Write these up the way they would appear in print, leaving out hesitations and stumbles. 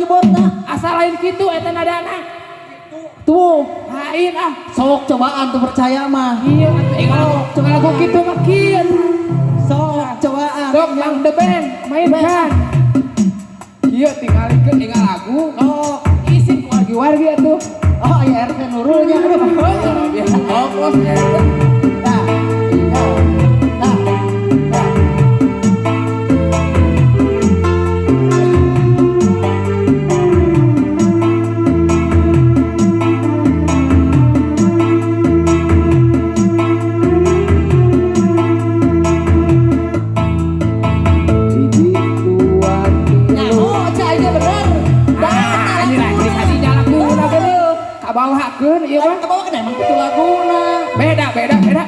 keyboardna. Asal lain kitu eta nadana. Tuh, Lain ah. sok cobaan tuh percaya mah. Iya atuh eh lagu kitu mah kieu. Sok cobaan. Sok Bang The Band mainkan. Kieu tinggalikeun tinggal lagu. Oh, Isin ku wargi-wargi atuh. oh aya RT Nurulnya aduh. Oh, kos eta. Nah, iya. Nah, nah. Hiji, dua, tilu. Nyaho, cai aja bener. Ah, ini lah, ini tadi laguna geuning. Kabawakeun ieu mah. Kabawa kan emang kitu laguna. Beda, beda, beda.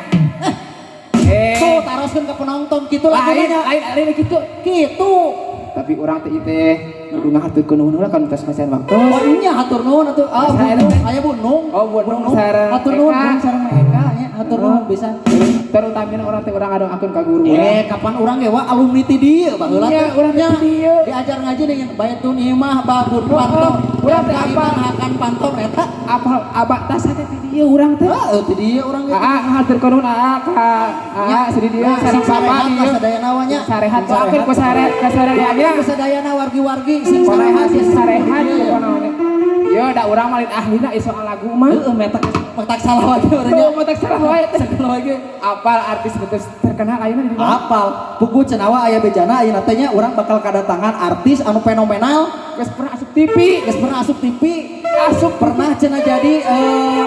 Eh, Tuh, taroskeun ke penonton kitu lain, laguna. lain, lain kitu. Kitu. Tapi urang teh ieu teh kudu ngahaturkeun nuhun heula kan tos masihan waktu. Oh nya hatur nuhun atuh. Ah, Saya Bu Nung, teh. aya Bu Nung. Oh, Bu Nung sareng Hatur nuhun, Eka. Bu Nung sareng Eka nya, hatur nuhun pisan. Terutamina urang teh urang ngadoakeun ka guru urang. Eh, kapan urang ge wa alumni ti dieu baheula Iya, teh. urang teh Nya, ti dieu. Diajar ngaji dengan Baitun Imah Babun Panto. Urang teh apa? Hakan Panto eta. Apal abak tas teh ti dieu urang teh. Heeh, ti dieu urang ge. Aa ngahaturkeun nuhun aa ka aa sidi dieu Nah, sareng sing bapak sarehat dieu. lah sadayana wa nya. Sarehat Sing doakeun ku sarehat ka sarehatnya. Doakeun ku sadayana wargi-wargi sing sarehat Sarehat ya, sing sarehat di dieu ya. pokona. Yo da urang mah lain ahlina ieu soal lagu mah. Heeh, metak metak salah wae urang nya. Tuh, metak salah wae teh. Salah wae. Apal artis betul terkenal ayeuna di mana? Apal, pugu cenawa aya bejana ayeuna teh nya urang bakal kedatangan artis anu fenomenal, Geus pernah asup TV, geus pernah asup TV, asup pernah cenah jadi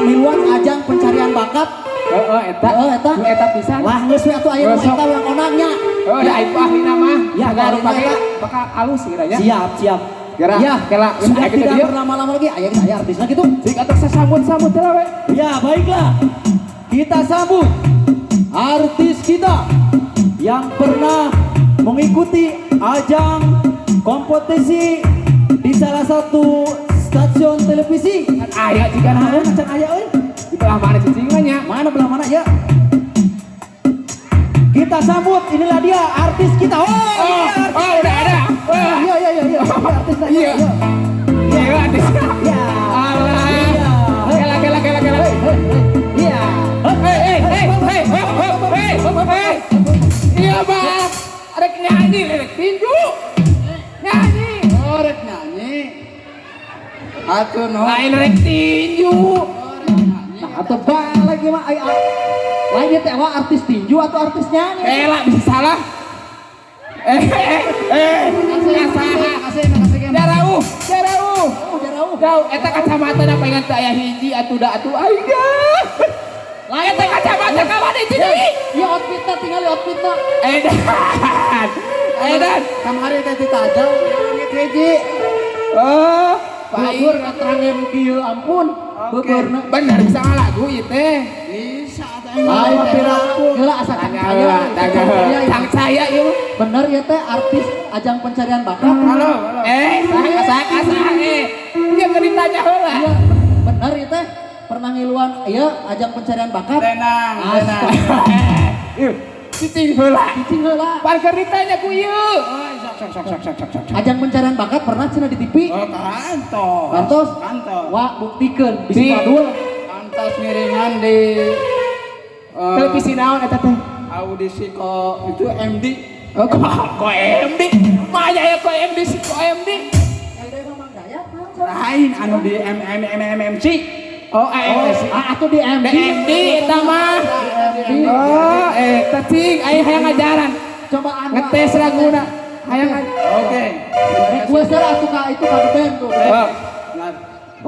miluan ajang pencarian bakat. Heeh eta. Heeh, eta. Nu eta pisan. Lah geus we atuh aya nu Besok. eta urang onangnya. Oh, da aing ahlina mah. Ya, Sagala ahlina rupa ge eta. bakal alus kira nya. Siap, siap. Gerak, Ya, kela, sudah aya kitu tidak dieu. berlama-lama lagi, aya geus aya artisna gitu. Cik atuh sasambut-sambut heula we. Ya, baiklah. Kita sambut artis kita yang pernah mengikuti ajang kompetisi di salah satu stasiun televisi. Kan aya jika Nah, naon. can aya euy. Di belah mana cicingna nya? Mana belah mana ya? Kita sambut, inilah dia artis kita. Oh, Oh, ini artis. oh udah ada. Wah. Iya, iya, iya, iya. Iya, artisnya. Iya. Iya. Iya artis. Iya. Alah. Iya. Kela kela kela kela. Hei, hei, hei. Iya. Hei hei hei hei hei hei hei. Iya bang. Rek nyanyi, rek tinju. Nyanyi. Oh, rek nyanyi. Atuh nuhun. Lain rek tinju. Nah, atau balik mah ai lain ieu teh wah artis tinju atau artis nyanyi. Kela bisa salah. Eh eh eh. Salah. Makasih, makasih, Kem. Jarauh, jarauh. Oh, jauh. Jauh, eta kacamata na pengen teu aya hiji atuh da atuh aing. Lain eta kacamata ka mana hiji deui? Iya outfitna tinggal outfitna. Edan. Edan. Kamari teh ditajau leungit hiji. Oh, Beubeur katrangen kieu ampun. Oke. Beubeurna. Bener bisa ngalagu ieu teh. Bisa teh. Lain mah pira heula asa can kaya. Tanya tang saya ieu. Bener ya teh artis ajang pencarian bakat. Halo, halo. Eh, saha saha saha eh. Ieu keur ditanya heula. Iya, bener ya teh pernah ngiluan iya ajang pencarian bakat. Tenang, tenang. Ieu, cicing heula. Cicing heula. Pan keur ditanya ku ieu. Oh, sok sok sok sok sok sok. Ajang pencarian bakat pernah cenah di TV. Oh, kantos. Kantos. Kantos. Wah, buktikeun bisi Di- padul. Kantos ngiringan di Televisi naon eta teh? Audisi kok itu MD. Oh, kok kok MD? Maya ya kok MD sih kok MD? Lain anu di M M M M M C. Oh, AMS. Ah, atuh di MD. Di MD eta mah. Oh, eta cing aya hayang ngajaran. Cobaan Ngetes laguna. Hayang Oke. Request lah atuh ka itu ka band tuh. Oh,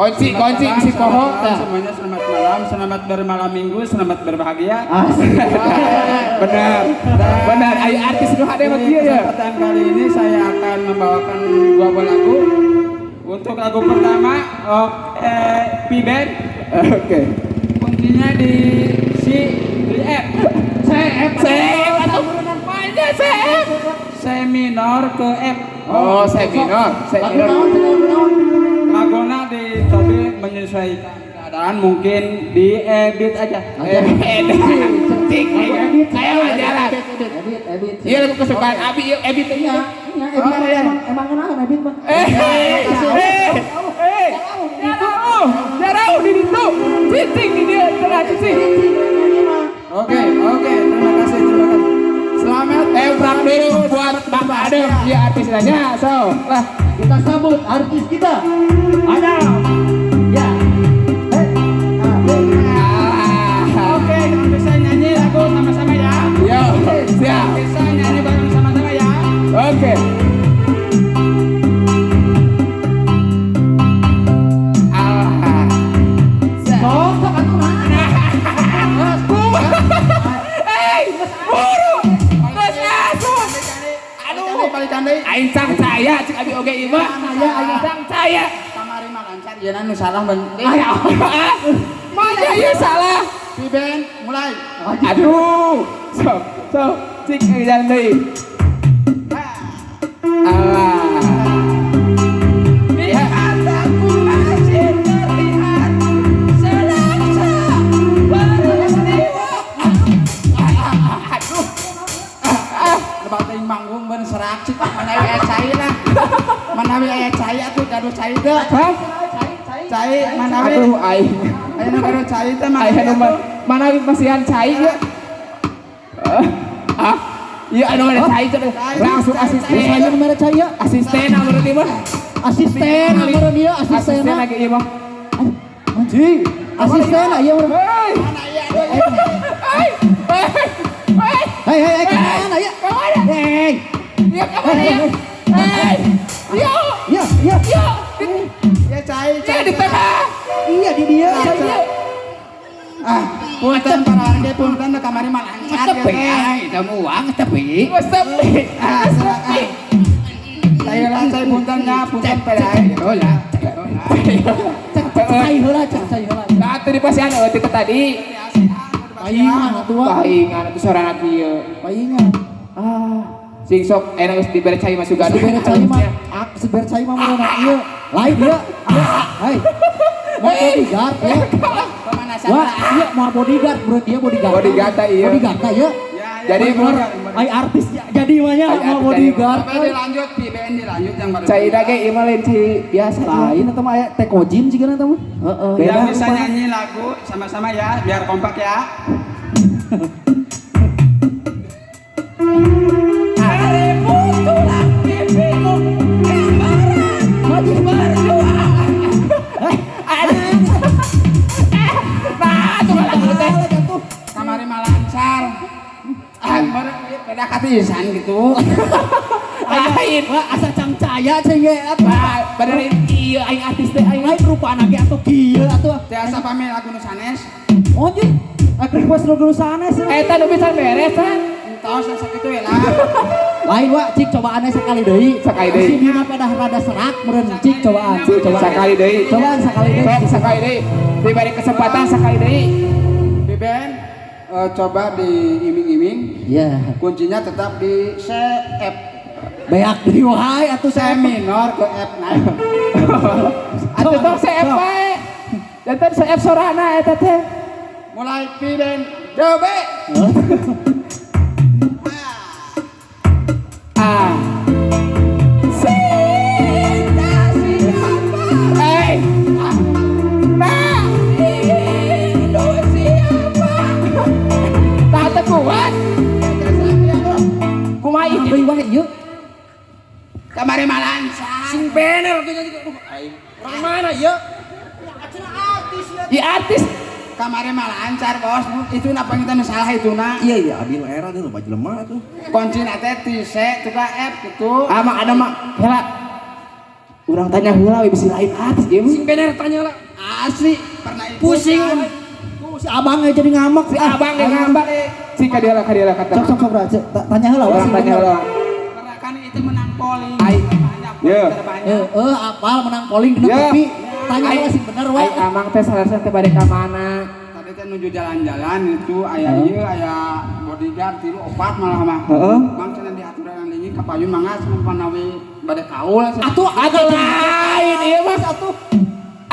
kunci kunci si poho Selamat malam semuanya, selamat malam, selamat bermalam minggu, selamat berbahagia. Asik. Benar. Benar, aya artis nu hade mah Di kieu ya. kesempatan kali ini saya akan membawakan dua buah lagu. Untuk lagu pertama, oke, P band, Oke. kuncinya di C, di F, C F C F atuh manja C F. C minor ke F. Oh, C minor, C Lagu minor. naon cenah lagu naon? Laguna dicoba menyesuaikan. Keadaan mungkin diedit aja. Edit. Cik, saya ajaran. Edit, edit. Iya lagu kesukaan Abi, iya edit Iya, iya. iya, edit emang kenapa edit mah? Jauh di situ. Cicing di dia tengah cicing. Oke, oke, terima kasih, terima kasih. Selamat. Perang dulu buat Bang Adem, ya artisnya. So, lah Kita sambut artis kita. Adam. Ya. Oke, kalau bisa nyanyi lagu sama-sama ya. Yo, siap. Bisa nyanyi bareng sama-sama ya. Oke. Sok atuh nah. Buru. Geus asup. Aduh, balik candi. Aing sang saya cik abi oge ieu mah. Aing sang saya. Kamari mah lancar, ieu nu salah ben. Mana ieu salah? Piben, mulai. Aduh. Sok, sok cik jalan deui. Alah. Di mataku masih terlihat selaksa peristiwa. Aduh. Lebak teuing manggung ben serak cik manawi aya cai lah. Manawi aya cai atuh gaduh cai teu. Hah? Cai manawi. Aduh aing. Aya nu gaduh cai teh Aing anu manawi masihan cai ieu. Ah, iya anu ada cai teh langsung asisten. Saya nu mere cai ya. Asisten anu berarti mah. Asisten anu dia asisten. Asisten lagi ieu mah. Anjing. Asisten aya urang. Hei. Hei. Hei. Hei hei kemana ya? Kemana? Hei. Ya kemana ya? Hei. Yo. Ya, ya. Yo. Ya cai, Ya di tengah. Iya di dia. Iya. Ah, punten para arge punten kamari mah lancar ya teh. Itu uang tepi. Wes tepi. Ah, silakan. Saya lah, saya punten nya, punten pada. Heula. Cai heula, cai heula. Nah, tadi pasihan eueuh ti tadi. Paingan atuh. Paingan atuh sorana kieu. Paingan. Ah, sing sok enak geus dibere cai mah sugan. Dibere cai mah, dibere cai mah meureunan ieu. Lain ieu. Hai. Mau bodyguard ya. Pemanasan. Wah, iya mau bodyguard, bro dia bodyguard. Bodyguard teh iya. Bodyguard teh iya. Jadi bener, ai artis jadi mah nya mau bodyguard. Tapi dilanjut, PBN dilanjut yang baru. Cai ge ieu mah lain cai biasa. Lain eta mah aya teh kojin jigana eta mah. Heeh. Yang bisa nyanyi lagu sama-sama ya, biar kompak ya. Tulang pipimu gambaran berjuang. Aduh. Nah, tuh lagu teh. Kamari mah lancar. Ah, beda katisan gitu. Lain. Wah, asa cangcaya cing ge atuh. Wah, bener ieu aing artis teh aing. Lain rupana ge atuh kieu atuh. Teh asa pamit lagu nu sanes. Oh, jeung request nu sanes. Eta nu bisa beres kan? Entos asa kitu we lah. Lain wa cik cobaannya sekali deui. Sekali deui. Si Bima pedah rada serak meureun cik cobaan. Cobaan. Sekali deui. Cobaan sekali deui. Sok sekali deui. Diberi kesempatan sekali deui. Biben, coba diiming-iming. Iya. Kuncinya tetap di C F. Beak deui wae atuh C C minor ke F naik. Atuh tong C F wae. Jantan C F sorana eta teh. Mulai Biben, coba. Ah. Hey. Nah, itu siapa? Tak tekuat. Kumaha ieu? Deui wae ieu. Kamari mah lancar. Sing bener tuh nyanyi. Aduh, aing. Orang mana ya? Ieu artis. Kamari mah lancar, Bos. Itu napa kita nu salah itu na. Iya iya abi nu era teh loba jelema tuh. Kunci teh di C tuh ke F gitu. Ah, mak ada mak. Heula. Urang tanya heula we bisi lain artis ieu. Sing bener tanya lah. Asli pernah ikut. Pusing. Tuh si abang ge jadi ngambek. Si abang ge ngambek. Si ka dia lah ka dia lah kata. Sok sok sok tanya heula Urang tanya heula. Pernah kan itu menang polling. Ai. Terbanyak, Ye. terbanyak. Apal menang polling dina Ya. TV. Tanya heula sing bener wae. Ai amang teh salarsa teh bade ka mana? Tadi teh nuju jalan-jalan itu aya ieu aya bodyguard 3 4 malah mah. Heeh. Mang cenah diaturan lingi ka payun mangga cenah panawi bade kaul cenah. Atuh Atuh lain ieu mah. atuh.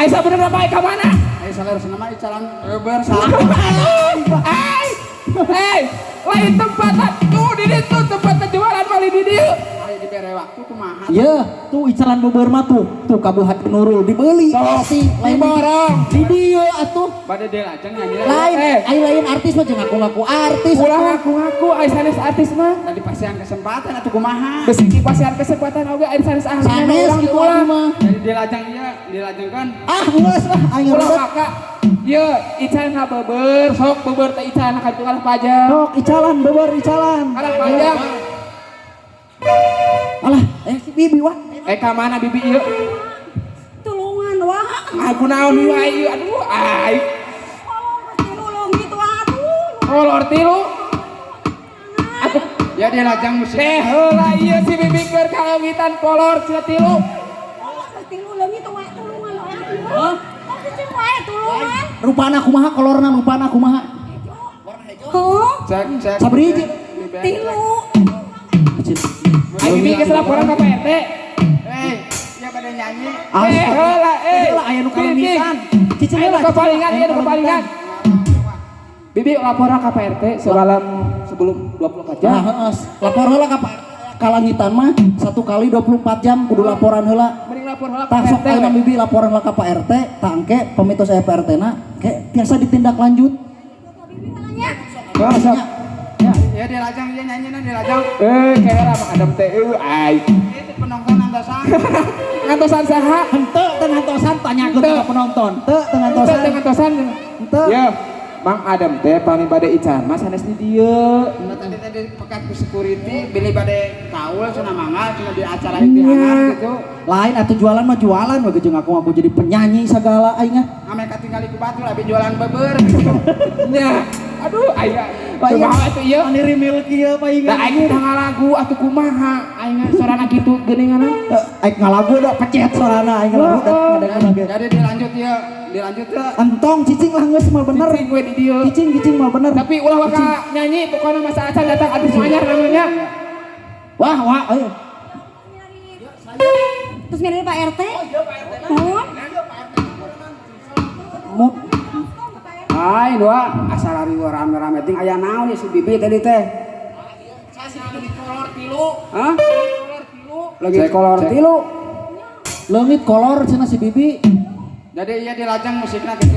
Ai sabenerna bae ka mana? Ai saleresna mah icalan beber salah. Ai. Hei, lain tempatan tuh di ditu tempat jualan mali di dieu. Ai dibere waktu kumaha? Ye, tuh icalan beber mah tuh, tuh ka Bu Haji Nurul dibeli pasti lain Diborong. di dieu atuh. Bade dilajeng nyanyi. Lain, Eh. ai lain artis mah jeung ngaku-ngaku artis. Ulah ngaku-ngaku ai sanes artis mah. Tadi pasihan kesempatan atuh kumaha? Besi dipasihan kesempatan oge ai sanes ahli. Sanes gitu abdi mah. Jadi dilajeng ieu, dilajengkeun. Ah, geus lah aing Ulah ribet. maka ye ican ngabeber sok beber teh ican ka kalah pajak. Sok icalan beber icalan. Kalah pajak. Alah, si Bibi wah. Ka mana Bibi ieu? Tulungan wah. Aku naon ieu ai ieu aduh ai. Kolor tilu leungit wah aduh. Kolor tilu. Atuh Ya dilajeng musik. teh heula ieu si Bibi keur kaleungitan kolor cenah tilu. Kolor tilu leungit wah tulungan wah. Hah? Cicing wae tulungan. Rupana kumaha kolorna rupana kumaha? Heuh, Cek cek. Sabri hiji. tilu. Ai Bibi geus laporan ka Pak RT. Hei, ya pada nyanyi. Eh heula eh. Heula aya nu kaleungitan. Cicing Ayo heula. nu kapalingan, ieu nu kapalingan. Bibi laporan ka Pak RT semalam sebelum 24 jam. Nah, heeh. Lapor heula ka Pak kalangitan mah 1 kali 24 jam kudu laporan heula. Mending lapor heula ka Tah Pak sok RT. ayeuna Bibi laporan heula ka Pak RT, tah engke pamitos aya Pak RT na ke tiasa ditindaklanjut. Bibi halanya. Sok, sok. Ya dilajeng ieu nyanyi na dilajeng. Kayaknya Mang Adam teh ai. Itu penonton antosan. Ngantosan saha? Henteu teu ngantosan tanyakeun Henteu. ka penonton. Teu teu Henteu ngantosan. teu ngantosan. Henteu. Ya, Mang Adam teh paling bade ican mah sanes di dieu. Nah, tadi tadi pekat ku security beli bade kaul cenah mangga cenah di acara intihanan gitu. Lain atuh jualan mah jualan we jeung ngaku-ngaku jadi penyanyi segala aing ah. Ame katingali ku batur abi jualan beber. Nya. Aduh, aya. Kumaha atuh ieu? Aniri milk ieu paingan. Da aing teh ngalagu atuh kumaha? Aing sorana kitu geuninganna. Aing ngalagu da pecet sorana aing ngalagu da ngadengeun lagi. Jadi dilanjut ya, dilanjut ya. Entong cicing lah geus mal bener. Cicing we di dieu. Cicing cicing mal bener. Tapi ulah waka nyanyi pokoknya masa acan datang aduh anyar namanya. Wah wah ayo. Terus milih Pak RT. Oh, Mau Hai dua, asal hari rame-rame ting aya naon si Bibi tadi teh. Kolor tilu. Hah? Lagi kolor tilu. leungit kolor cenah si Bibi. Jadi iya dilajeng musiknya gitu.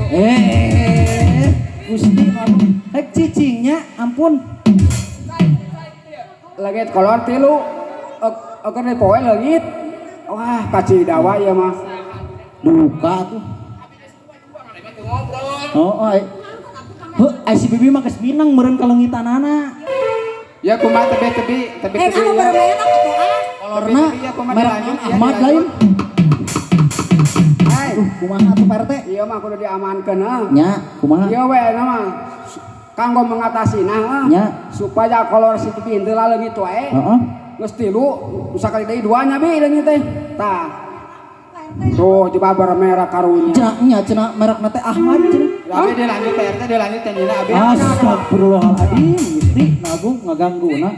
Gusti anu rek cicingnya ampun. Lagi kolor tilu. Oke di poe leungit. Wah, kacidawa ieu mah. Duka tuh. Oh, oh, heuh, ai si Bibi mah geus minang meureun kaleungitanana. Ya kumaha tebi-tebi, tebi-tebi. anu berbeda atuh ah. Kolorna Iya, kumaha merek dilanjut, iya, Ahmad lain. dilanjut. Hai, Aduh, kumaha tuh Pak RT? ieu mah kudu diamankeun heuh. Nya, kumaha? Ieu we na mah kanggo mengatasi nah heuh. Nya. Supaya kolor si Bibi henteu laleungit wae. Heeh. Geus tilu, sakali deui dua nya bi leungit teh. Tah. Tuh coba merah karunya. Cenah nya cenah merekna teh Ahmad cenah. Abi dilanjut Pak RT dilanjut nyanyi abi. Astagfirullahaladzim, Gusti, nagung ngaganggu na.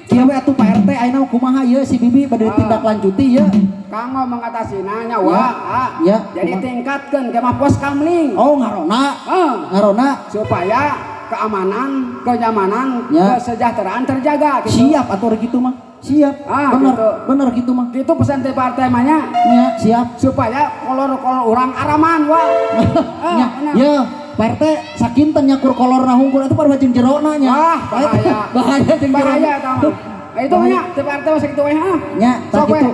Kieu we atuh Pak RT ayeuna kumaha ieu si Bibi bade ditindaklanjuti ieu. Kanggo mengatasi nanya wah. Ah. Ya, Jadi kumaha? tingkatkan ke mah pos kamling. Oh, ngarona. Ah, Ngarona supaya keamanan, kenyamanan, Ya. kesejahteraan terjaga gitu. siap atuh gitu mah. Siap. Ah, bener, gitu. bener gitu mah. Gitu pesan teh Pak RT mah nya. Nya, siap. Supaya kolor-kolor orang araman wah. Ah, Nya, bener. ya, Pak RT sakinten nyakur kolorna hungkul itu parah jeung jerona nya. Wah, bahaya. Bahaya jeung jerona. Bahaya eta mah. Nah, itu nya teh Pak RT mah sakitu we ah. Nya, tah Sok we. kitu.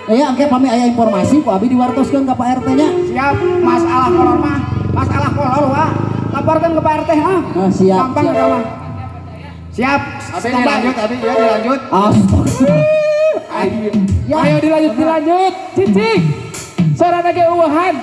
Ya, engke pami aya informasi ku abi diwartoskeun ka Pak RT nya. Siap, masalah kolor mah, masalah kolor wah. Laporkan ke Pak RT ah. Ah, siap, Gampang siap. eta mah. Siap. Abi dilanjut, abi ya dilanjut. Astagfirullah. Ya. Ayo dilanjut dilanjut. Cicing. Sorana ge eueuhan.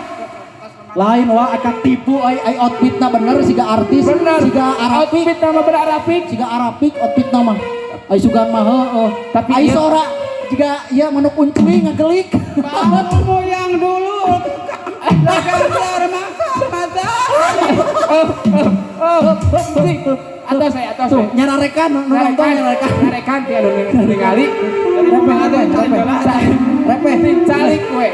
Lain wah akan tipu ai ai outfitna bener siga artis, Bener. siga Arabik, Outfit nama bener Arabik. siga Arabik outfitna mah. Ai sugan mah heueuh. Tapi ai ieu- sora jiga ieu manuk uncuing ngagelik. Baumu yang dulu legar mata. Oh, cicing. Atas saya, atas Tuh, saya. nyararekan nu nonton nyararekan. Nyarekan tiada ningali. Repe, repe. Repe. Calik we.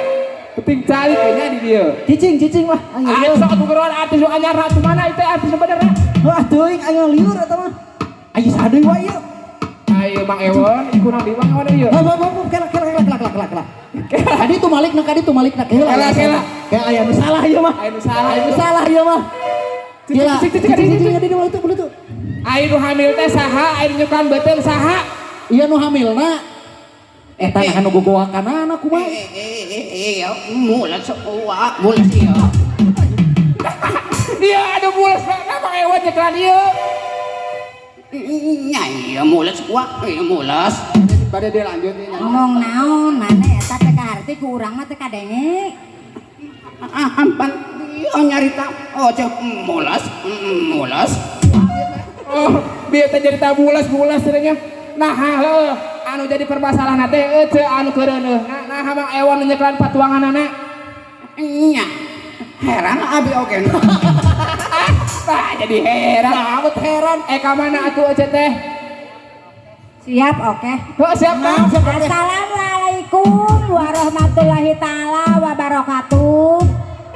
Penting calik kayaknya di dieu. Cicing lah. Ayo sok atuh geroan artis nu anyar atuh mana itu artis nu bener. Wah, teuing aing liur eta mah. Ayo sadeui wae ieu. Ayo Mang Ewon, kurang di Mang Ewon ieu. Heuh, kela kela kela kela kela kela. Kadi tu malikna, kadi tu malikna kela. Kela kela. Kayak aya nu salah ieu mah. Aya nu salah, aya nu salah ieu mah. Kela. Cicing cicing kadi itu itu. Ayo nu hamil teh saha, ayo nu nyukan beuteung saha? Ieu nu hamilna. Eta nah nu gogoakanana kumaha? Iya, mulas wa, mulas ieu. Iya, aduh mulas nah Mang Ewon nyeklan ieu. Nya iya mulas wa, iya mulas. Bade dilanjut nih. Ngomong naon mana eta teh kaharti ku urang mah teh kadenge. Ampan ieu nyarita oh cek mulas, mulas. Oh, bieu teh nyarita mulas-mulas cenah. Nah, heuh, anu jadi permasalahan teh euceu anu keureuneuh. Nah, Mang Ewon nu nyeklan patuanganana. Nya. Heran abi oge. Ah, jadi heran. Amat heran. Ka mana atuh euceu teh? Siap, oke. Heuh, siap, Kang. Assalamualaikum warahmatullahi taala wabarakatuh.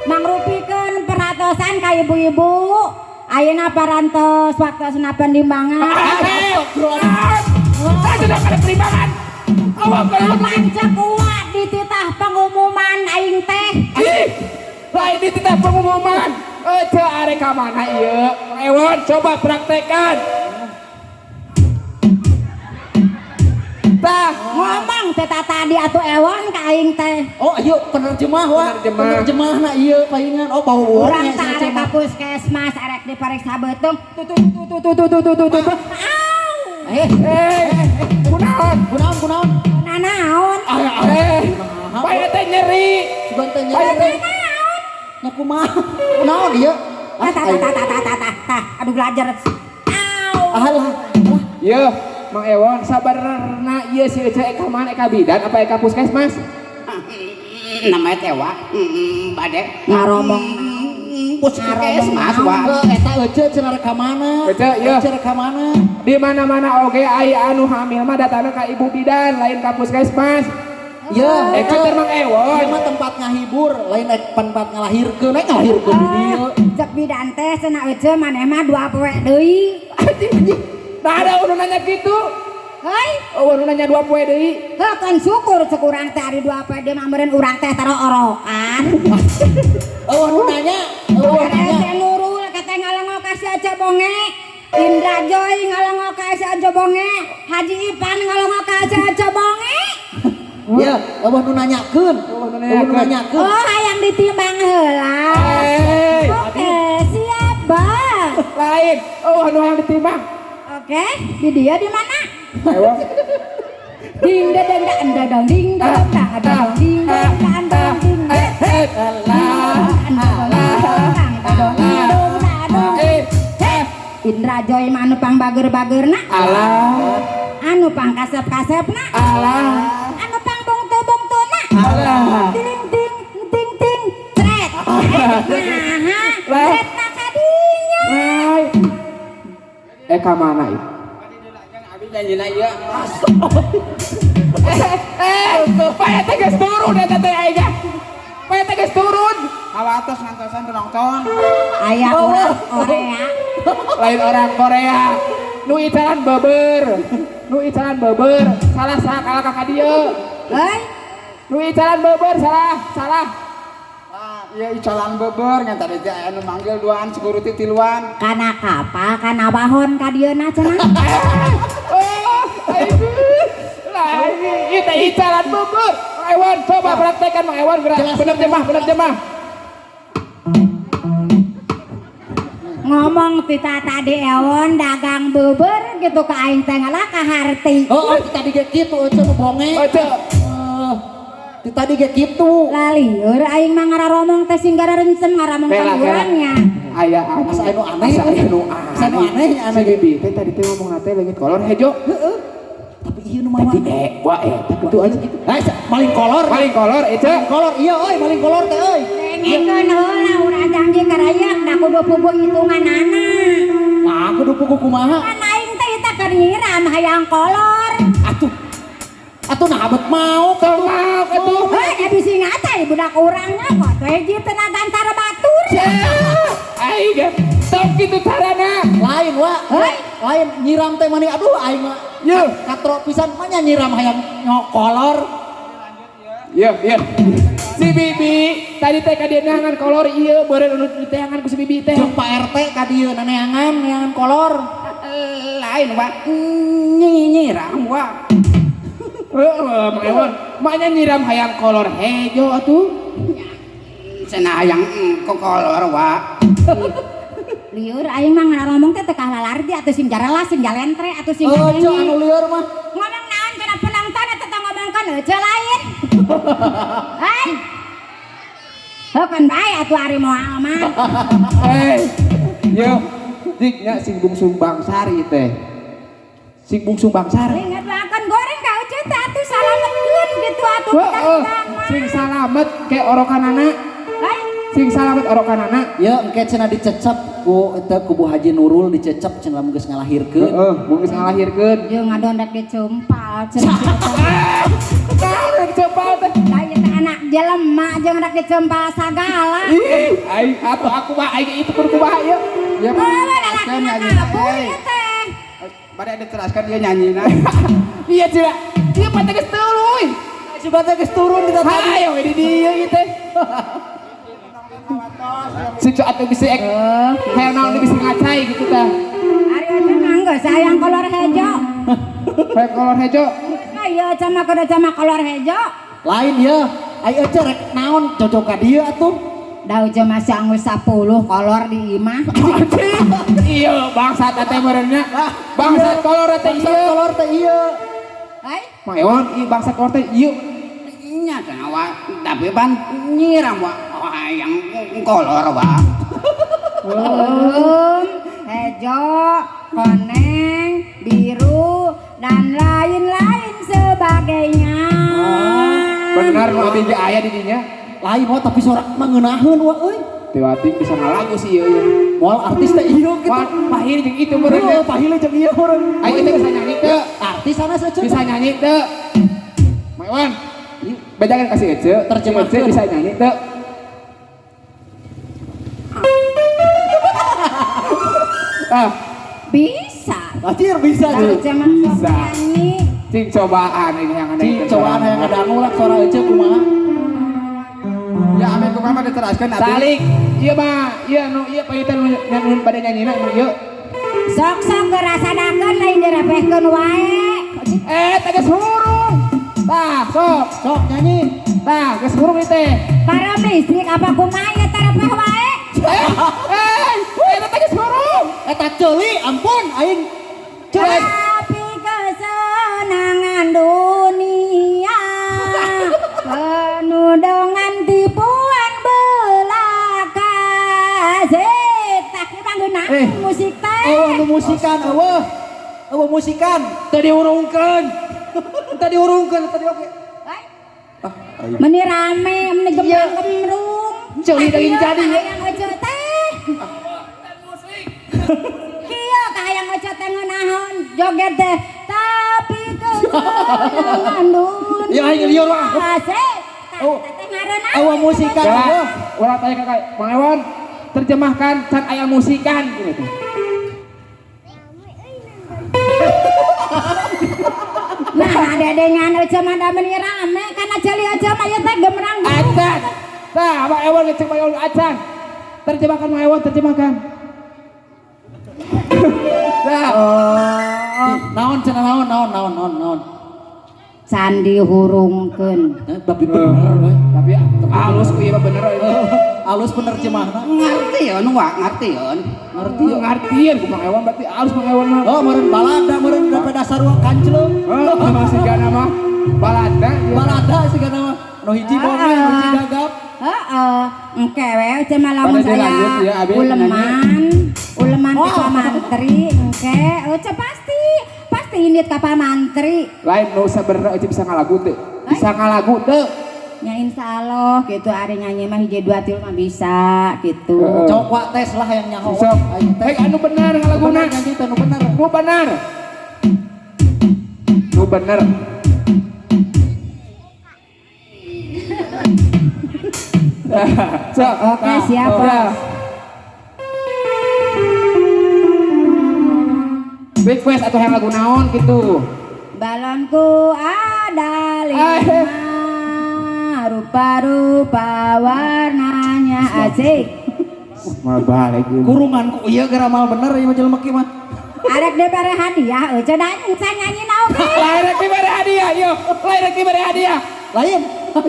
Mangrupikeun perhatosan ka ibu-ibu. Ayeuna parantos waktosna penimbangan. Saya sudah pada perimbangan. Awak kalau Lanceuk kuat dititah pengumuman aing teh. Ih, lain dititah pengumuman. Euceu arek ka mana ieu? Mang Ewon coba praktekkan. Tah, Ngomong teh tadi atuh Ewon ka aing teh. Oh, ayo penerjemah wa. Penerjemahna ieu palingan. Oh, bau urang teh arek ka puskesmas arek diperiksa beuteung. Tuh tuh tuh tuh tuh tuh tuh tuh tuh. Au. Kunaon? Kunaon kunaon? Nanaon? Paya teh nyeri. Sugan teh nyeri. Nya kumaha? Kunaon ieu? Tah tah tah tah tah tah. Aduh belajar. Au. Alah. Yeuh, Mang Ewon sabarna ieu si Ece ka mana ka bidan apa ka puskesmas? Namanya tewa, bade ngaromong puskesmas wa. Eta Ece cenah rek ka mana? Ece ieu. Ece rek ka mana? Di mana-mana oge aya anu hamil mah datangna ka ibu bidan lain ka puskesmas. Iya, Eka teh Mang Ewon. Ieu mah tempat ngahibur, lain tempat ngalahirkeun, lain ngalahirkeun di dieu. Cek bidan teh cenah Ece maneh mah dua poe deui. Anjing. Nah ada anu nanya gitu. Hei, oh anu nanya dua poe deui. Heuh kan syukur cek urang teh ari dua poe deui mah meureun urang teh taro orokan. Oh anu nanya, oh anu nanya. Nurul kata ngalengok ka si Aca Bonge. Indra Joy ngalengok ka si Aca Bonge, Haji Ipan ngalengok ka si Aca Bonge. Ya, eueuh nu nanyakeun. Eueuh nu nanyakeun. Oh, hayang ditimbang heula. Oke, siap, Bang. Lain, oh nu hayang ditimbang. Oke, di dia di mana? Ayo. Ding dang dang dang ding dang dang dang ding dang dang ding. Indra Joy mah anu pang bager-bagerna. Alah. Anu pang kasep-kasepna. Alah. Anu pang bungtu-bungtuna. Alah. Ting ting ting ting tret. Nah, tret na kadinya. Ka mana ieu? Abi janjina ieu. Paya teh geus turun eta teh aing. Paya teh geus turun. Hawatos ngantosan penonton. Aya urang Korea. Lain orang Korea. Nu icalan beber. Nu icalan beber. Salah salah kalah ka dieu. Heuy. Nu icalan beber salah, salah. Iya icalan beber ngan tadi teh aya nu manggil duaan security tiluan. Kana kapal kana wahon ka dieuna cenah. Oh, lain ieu teh icalan beber. Mang Ewon coba praktekkan Mang Ewon gerak penerjemah penerjemah. Ngomong tita tadi Ewon dagang beber gitu ke aing teh ngalah ka harti. Oh, tadi ge kitu euceu nu bonge. Euceu. Tadi ge kitu. Lalieur aing mah ngararomong teh sing garerencem ngaramong ka urangnya. Aya asa anu aneh, asa anu aneh, anu aneh. Si Bibi teh tadi teh ngomongna teh leungit kolor hejo. Heeh. Tapi ieu nu mawa. Tapi wah kitu aja kitu. Heh, maling kolor. Maling kolor ece. Maling kolor iya euy, maling kolor teh euy. Dengekeun heula urang janji karayak da kudu puguh hitunganana. Nah, kudu puguh kumaha? Kan aing teh teh keur nyiram hayang kolor. Atuh. Atuh nah abet mau Tong mau atuh. Hei, bisi ngatai budak urangnya kok teh hiji tenaga antara batur. Aing ge tong kitu carana. Lain wa. Hei. Lain nyiram teh mani aduh aing mah. Ye. Katro pisan mah nya nyiram hayang nyokolor. Iya, iya. Si Bibi tadi teh ka dieu neangan kolor ieu beureun anu diteangan ku si Bibi teh. Jeung Pak RT ka dieu neangan neangan kolor. Lain wa nyiram wa. Heeh, Mang Ewon. Maknya nyiram hayang kolor hejo atuh. Cenah hayang kolor wa. Liur aing mah ngomong teh teu kalah lardi atuh sing jarelas sing jalentre atuh sing Oh, cok anu lieur mah. Ngomong naon cenah penonton eta teh ngomongkeun heueuh lain. Hei. Heukeun bae atuh ari moal mah. Eh, yo, jik nya sing bungsu Bangsari teh. Sing bungsu Bangsari. Ingat makan goreng ka Ucu teh atuh salametkeun gitu atuh Heeh, kita mah. sing salamet ke orokanana, Hei. sing salamet orokanana. Ya engke cenah dicecep ku eta ku Bu Haji Nurul dicecep cenah lamun geus ngalahirkeun. Heeh, mun geus ngalahirkeun. Jeung ngadon rek dicumpal cenah. Naon rek cepal teh? Lah ieu teh anak jelema jeung rek dicumpal sagala. Ih, aing atuh aku mah aing itu kudu kumaha ieu. Ya, Oh, lalaki kan mah nyanyi. kabur Eh, ieu teh. Bade diteraskan dia nyanyi nah. Iya cenah. Ieu mah teh geus tuluy. Coba teh geus turun di tadi. Hayo di dieu ieu teh. Si cok atuh bisi ek. Hayang naon bisi ngacai gitu tah. Ari Ucu mah geus hayang kolor hejo. Hayang kolor hejo. Mah ieu sama kudu sama kolor hejo. Lain ya. Ai ece rek naon cocok ka dieu atuh. Da Ucu masih anggus 10 kolor di imah. Iya, bangsat teh meureunnya. Bangsat kolor teh Bangsat ieu. kolor teh ieu. Hai. Mang Ewon, ieu bangsat kolor teh ieu. Nya cenah wa tapi pan nyiram wa hayang kolor wa. Hejo, koneng, biru, dan lain-lain sebagainya. Benar nu abi ge aya di dinya. Lain wa tapi sorak mah ngeunaheun wa euy. Teu bisa ngalagu sih ieu ieu. Moal artis teh ieu gitu. Wah, pahil jeung itu meureun. Heuh, pahil jeung ieu meureun. Ayo teh bisa nyanyi teu? Artis sanes ece. Bisa nyanyi teu? Mang Ewon, bedakan kasih Ece. Terjemahkeun. Ece bisa nyanyi teu? Ah, Bisa. Anjir bisa Kalau ece. zaman sok Bisa. nyanyi. Cing cobaan ini yang ada. Cing cobaan hayang ngadangu lah suara ece kumaha. Ya amin kumaha mah diteraskan abi. Salik, iya mah, iya nu iya payutan nu nu pada nyanyina nu ieu. Sok-sok ngerasadakeun lain direpehkeun wae. Eh, teh geus hurung. Tah, sok. Sok nyanyi. Tah, geus hurung ieu teh. Para listrik apa kumaha ieu teh repeh wae. Eh, eh, eta teh geus hurung. Eta ceuli ampun aing. Ceuli. Tapi kesenangan dunia penuh dengan tipuan belaka. Sik, tak manggeuna Eh. musik teh. Eueuh nu musikan eueuh. Eueuh musikan. Teu diurungkeun. Teu diurungkeun tadi oke. Hai. Meni rame, meni gembang gemrung. Ceuli daging jadi, ya. Hayang ojo teh. Kieu kahayang ojo teh ngeunaheun joget teh. Tapi kesenangan dunia. Ya, aing lieur wah. Asik. Oh. Teh ngareuna. Eueuh musikan Ya, eueuh. urang tanya ka Mang Ewon, terjemahkan can aya musikan gitu. Nah, ada dengan ojo mah da meni rame kana ceuli ojo mah ieu teh gemerang. Acan. Tah, Mang Ewon ngecek Mang Ewon acan. Terjemahkan Mang Ewon, terjemahkan. Nah, Naon cenah naon naon naon naon naon. Candi hurungkeun. Eh, tapi bener we. Tapi halus ku ieu mah bener itu. Alus penerjemahna. Ngerti wa ngerti. Ngerti Ieu ngartieun ku Mang Ewon berarti halus Mang Ewon mah. Oh, meureun balada meureun sampai dasar ruang kanclung. Oh, memang sigana mah balada. Ieu. Balada sigana mah. Nu hiji bonge, nu hiji gagap. Heeh, engke we ojo mah lamun Pada saya dilanjut ya, Abi, uleman, uleman Oh. ke pamantri engke ojo pasti pasti indit ka pamantri. Lain nu sabenerna eueuh bisa ngalagu teu. Bisa ngalagu teu. Ya insya Allah gitu ari nyanyi mah hiji dua tilu mah bisa gitu. Heeh. Cok wa tes lah yang nyaho. Sok. Aing tes. Hei anu bener ngalaguna. Bener nyanyi teh nu bener. Nu bener. Nu bener. Sok. Oke, siap, Ya. Bos. Request atau yang lagu naon gitu. Balonku ada 5, rupa-rupa warnanya asik. Mal balik. Kurungan ku ieu geura mal bener ieu mah jelema kieu mah. Arek dibere hadiah, eueuh da can nyanyi naon ge. Lain dibere hadiah, yo. Lain dibere hadiah. Lain.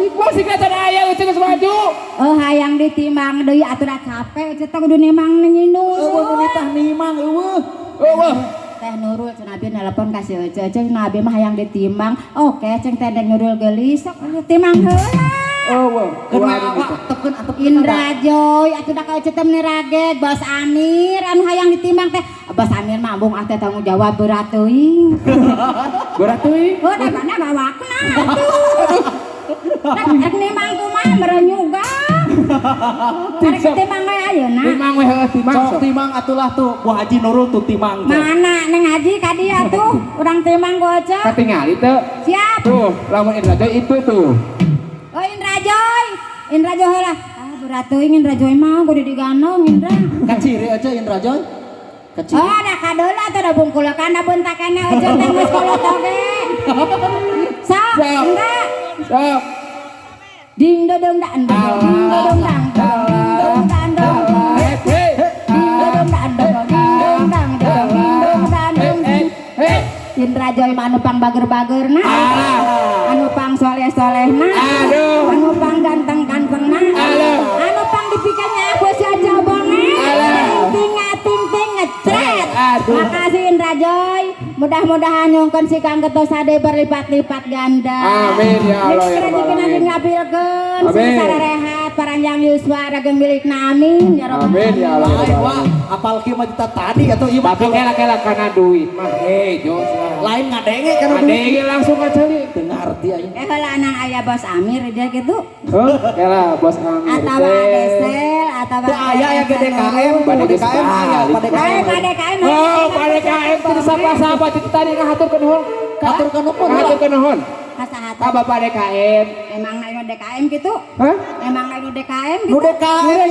Musik can aya eueuh geus maju. Oh hayang ditimbang deui atuh da capek eueuh teh kudu nimang nyinul. Eueuh nu nitah nimang eueuh. Eueuh. Teh Nurul cenah abi nelpon ka si Ece, Ece cenah abi mah hayang ditimbang. Oke ceng teh Nurul geulis sok timang heula. Eueuh. Keun awak tepkeun atep. Indra Joy atuh da ka Ece teh meuni rageg Bos Amir anu hayang ditimbang teh. Bos Amir mah embung ah teh tanggung jawab berat teuing. Berat teuing. Oh da mana bawakna atuh. Rek nimang kumaha merenyuga. Rek timang we ayeuna. Timang we heueuh timang. Sok timang atulah tuh Bu Haji Nurul tuh timang teh. Mana Neng Haji ka dieu tuh urang timang ku Ece. Katingali teu. Siap. Tuh, lamun Indra Joy itu tuh. Oh Indra Joy, Indra Joy heula. Ah berat teuing Indra Joy mah kudu diganong Indra. Kaciri aja Indra Joy. Kaciri. Oh ada kadola atuh da bungkulakan da buntakana Ece teh geus kolot oge. Sok Indra. Sok. Ding dodong dang dong ding dodong dang dong ding dodong dang dong. Hei, Ding dodong dang dong ding dodong dang dong ding dodong dang dong. hei. Indra Joy mah anu pang bager-bagerna. Anu pang soleh-solehna. Aduh. Anu pang ganteng-gantengna. Aduh. Anu pang dipikanya aku si aja bonge. Aduh. Ting ting ting ngecret. Aduh. Makasih Indra Joy. Mudah-mudahan nyungkeun si Kang Keto Sade berlipat-lipat ganda. Amin ya Allah ya Rabbal Rezeki alamin. ngapilkeun Amin. sing rehat paranjang yuswa daging milikna amin ya rabbal Amin ya Allah. ya Lain Rabbal wah, alamin. apal kieu mah kita tadi atuh ieu mah. Tapi kela-kela kana duit mah hejo. Lain ngadenge kana duit. Ngadenge langsung kaceli. Teu ngarti aing. Eh heula anang aya Bos Amir dia gitu. Heuh, kela Bos Amir. Atawa Desel atawa Teu aya ya GDKM, Bade geus DKM aya, balik. Pak DKM. Eh Pak DKM. Oh, Pak DKM teu sapa-sapa itu tadi ngahaturkeun nuhun. Haturkeun nuhun. Ngahaturkeun nuhun. Kasaha Ka Bapak DKM. Emang anu DKM gitu? Hah? Emang anu DKM Nu gitu? DKM.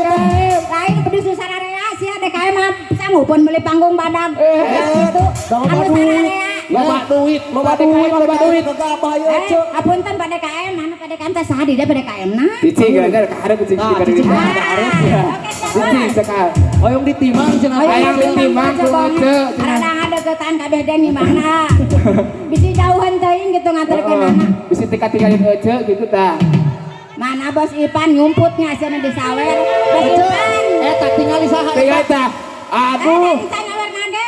Lain pedus sararea sia DKM mah sanggup pun beli panggung badag. Gitu. Loba Anu duit. sararea. Loba duit, Loba loba duit, loba duit. Gegabah ieu Eh, Ceu. apunten Pak DKM, anu Pak DKM teh saha di dieu Pak DKM na? Cicing gara-gara kaharep cicing Nah, gara-gara. cicing. Oke, siap. Cicing sekal. Hoyong ditimang cenah. Hayang ditimang ku Ece. Rada ngadeukeutan kabeh deh nimangna. Bisi jauhan teuing gitu nganterkeun anak. Bisi tika-tinggalin Ece gitu tah. Mana Bos Ipan nyumputnya cenah disawer. Bos Ipan. Eta tingali saha Tinggal eta? tah. Aduh, Eh, nyawer nage.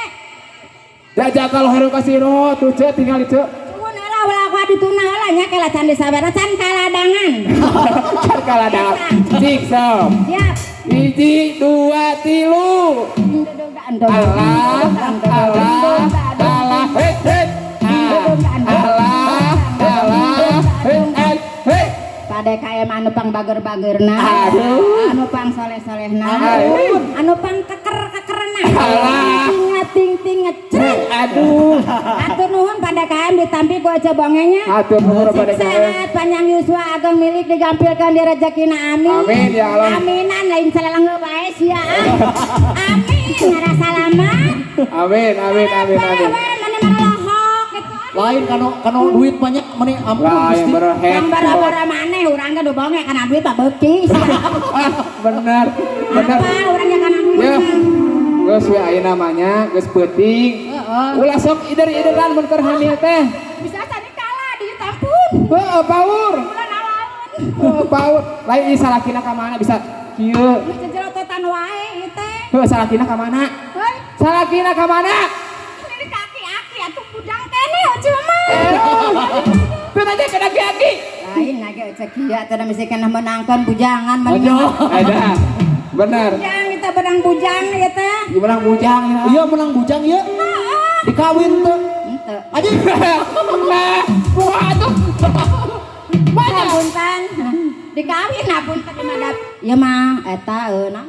jajak kalau heru kasiro tuh ce tinggal ce. Cuman heula ulah kuat dituna heula nya kela can disawer can kaladangan. Can kaladangan. Cik sok. Siap. 1, 2, 3. Allah, Allah, Allah, hei, hei. Allah, Allah, hei, hei, hei. Pak DKM anu pang bager-bagerna. Aduh. Anu pang soleh-solehna. Aduh. Anu pang keker-kekerna. Alah. Ting ting ngecret. Aduh. Atur nuhun Pak DKM ditampi ku aja bongenya. Atur nuhun Pak Sing DKM. sehat panjang yuswa ageng milik digampilkeun di rezekina amin. Amin, ya Allah. Aminan lain saleleng wae sia. Amin ngara salamat. Amin, amin, amin, amin. Mana malohok gitu. Lain kanu duit banyak meni ampun Lain Gusti. berhead. Yang bara-bara maneh urang ge bonge kana duit mah beuki. Ah, benar, benar. Apa urangnya kana duit? Ya. Geus we ayeuna namanya, geus peuting. Heeh. Ulah sok ider-ideran mun keur hamil teh. Bisa tadi kalah di tampun. Heeh, paur. Bulan alaun. Heeh, paur. Lain ieu salakina ka mana bisa kieu. Geus jejerototan wae ieu teh. Heuh, salakina ka mana? Heuy, Salakina ka mana? ini kaki-aki atuh budang keneh eueuh mah. Teu aja kena aki-aki. Lain lagi eueuh kieu atuh da mesti kena menangkeun bujangan mending. Ada. Benar. Bujang kita benang bujang ya teh. Gimana bujang ya? Iya menang bujang ieu. Dikawin teu. Henteu. Anjing. Nah, buah tuh. Banyak. Punten. Dikawin apunten di madap. Ieu mah eta euna.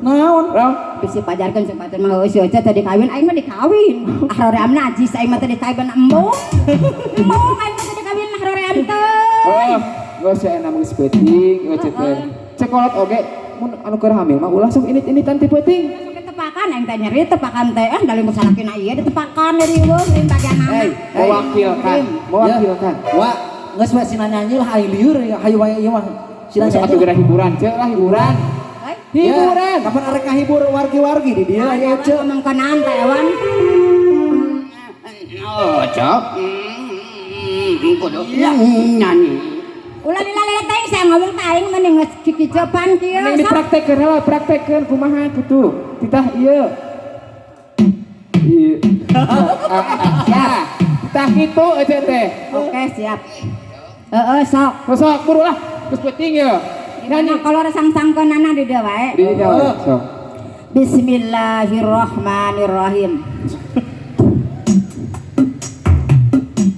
Naon? Rom, Bisi pajarkeun jeung batur mah heueuh si Oce teh dikawin aing mah dikawin. Ah roream najis aing mah teh dikawin embung. Embung aing mah teh dikawin ah roream teh. Oh, geus we enak geus peuting, eueuh teh. Cek kolot oge mun anu keur hamil mah ulah sok init-initan ti peuting. Sok ditepakan aing teh nyeri tepakan teh ah dalim salakina ieu ditepakan dari eueuh lain bagian Hey, anak. Mewakilkan, mewakilkan. Wa, geus we sina nyanyi lah aing lieur ya hayu wae ieu mah. Sina Sok atuh nyanyi. geura hiburan, cek lah hiburan. Hei. Hiburan. Ya, kapan arek ngahibur wargi-wargi di dieu aya Ece. Ngomong kenaan teh Ewan. Oh, cok. Kudu nyanyi. Ulah lila-lila teh saya ngomong teh aing mending geus kikicepan kieu. Mending Sok. dipraktekkeun heula, praktekkeun kumaha kitu. Titah ieu. Ieu. Ya, titah kitu Ece teh. Oke, siap. Heeh, sok. Sok buru lah, geus peuting ye. Nyanyi kalau sang-sangkeunana di dieu wae. Di dieu wae, sok. Bismillahirrahmanirrahim.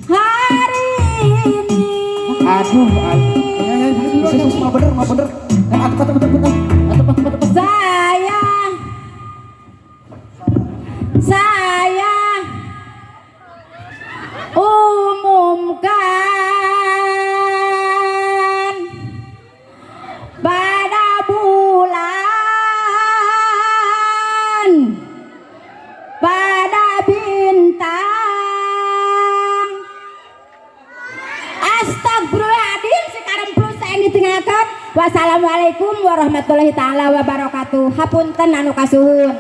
Hari ini Aduh, aduh. Sus, mah bener, mah bener. Eh, atuh atuh atuh atuh. Atuh atuh atuh. Saya umumkan pada bulan, pada bintang. Astagfirullahaladzim, sekarang plus yang ditinggalkan. Wassalamualaikum warahmatullahi taala wabarakatuh. Hapunten anu kasuhun.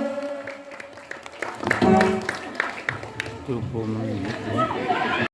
20 menit.